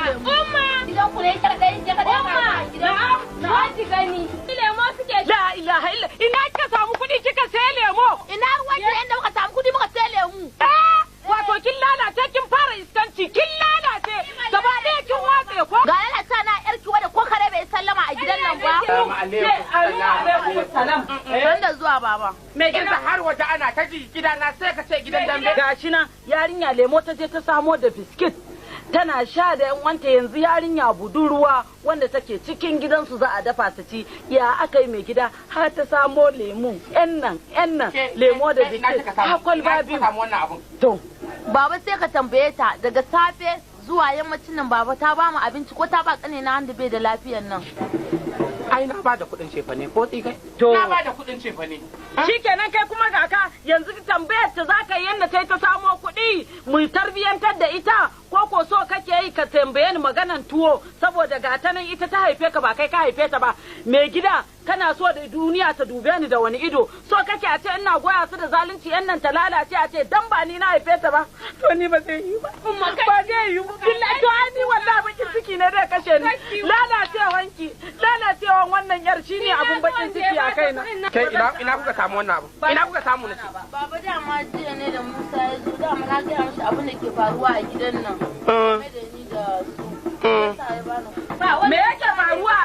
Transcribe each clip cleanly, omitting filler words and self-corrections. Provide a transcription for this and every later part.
lemu. Umma! Gidan ku ne kadai je kadai ba gidan. Umma, ki gani. Lemo suke. La ilaha illa. Ina kika samu kuɗi kika sai lemo? Ina ruwan ki inda muka samu kuɗi muka sai lemu. Wato kin lalace kin fara iskanci kin lalace gaba ɗaya kin watse ko? Ga lalata na yarki wanda ko kare bai sallama a gidan nan ba. Alaikum salam. San da zuwa baba. Me gida har waje ana ta ji gidana sai ka ce gidan dambe. Gashi nan yarinya lemo ta je ta samo da biskit. Tana sha da yan wanta yanzu yarinya budurwa wanda take cikin gidansu za a dafa su ci ya aka yi mai gida har ta samo lemu yan nan lemo da biskit har kwalba biyu. To baba sai ka tambaye ta daga safe zuwa yammacin nan baba ta ba mu abinci ko ta ba kane na wanda bai da lafiyan nan. Ai na ba da kuɗin cefa ne ko tsikai? To na ba da kuɗin cefa ne. Shikenan kai kuma ga ka yanzu tambayar ta zaka yi yanda ta samo kuɗi mu tarbiyantar da ita ko so kake yi ka tambaye ni maganan tuwo saboda ga ta nan ita ta haife ka ba kai ka haife ta ba. Mai gida kana so da duniya ta dube ni da wani ido so kake a ce ina goya su da zalunci yan nan ta lalace a ce dan ba ni na haife ta ba to ni ba zai yi ba ba zai yi billahi to ai ni wallahi bakin ciki ne da kashe ni lalacewanki lalacewan wannan yar shine abun bakin ciki a kaina. Kai ina kuka samu wannan abu? Ina kuka samu nace? Baba dama jiya ne da Musa ya zo dama na gaya mishi abin da ke faruwa a gidan nan. Game da ni da su. Me yake faruwa?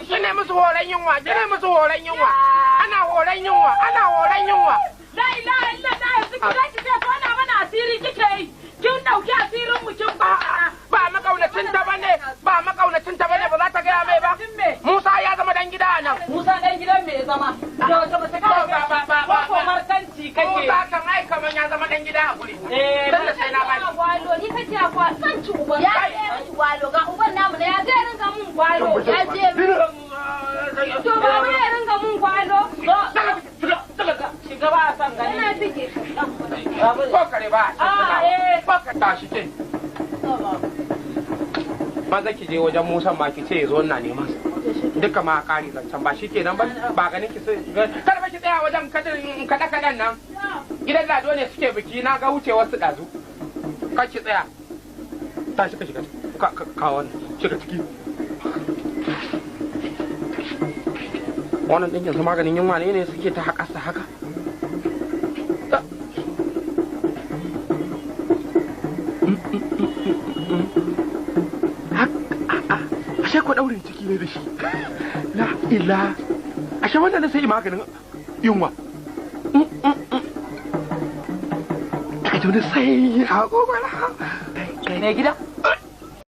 Kine musu horon yunwa, kine musu horon yunwa. Ana horon yunwa, ana horon yunwa. La ilaha illallah yanzu ki zaki ce tona mana asiri kike yi. Kin dauki asirin mu kin ba. Ba makaunacin ta bane, ba makaunacin ta bane ba za ta gaya mai ba. Musa ya zama dan gida nan. Musa dan gidan me ya zama? Da wata mace ka ba ko martanci kake. Musa kan ai kaman ya zama dan gida a guri. Eh, dan da sai na bani. Gwalo ni kace akwa san ci uban. Ya ce gwalo ga uban namu ne ya zai ringa mun gwalo. Ya ce to baba ya ringa mun gwalo. Shiga ba a san gani. Ina fike. Ko kare ba. A eh. Ko ka tashi ke. Maza ki je wajen Musa ma ki ce ya zo ina neman sa. Duka ma kare zancen ba shi kenan ba ba ganin ki sai kada ba ki tsaya wajen kadin kada kadan nan. Gidan Lado ne suke biki na ga wucewar su dazu. Kar ki tsaya. Tashi ka shiga ka ka wannan shiga ciki. Wannan ɗin yanzu maganin yunwa ne suke ta haƙasa haka. Ashe ko ɗaurin ciki ne da shi. La ila. Ashe wannan ne sai maganin yunwa. Daga tuni sai a gobara. Mai gida?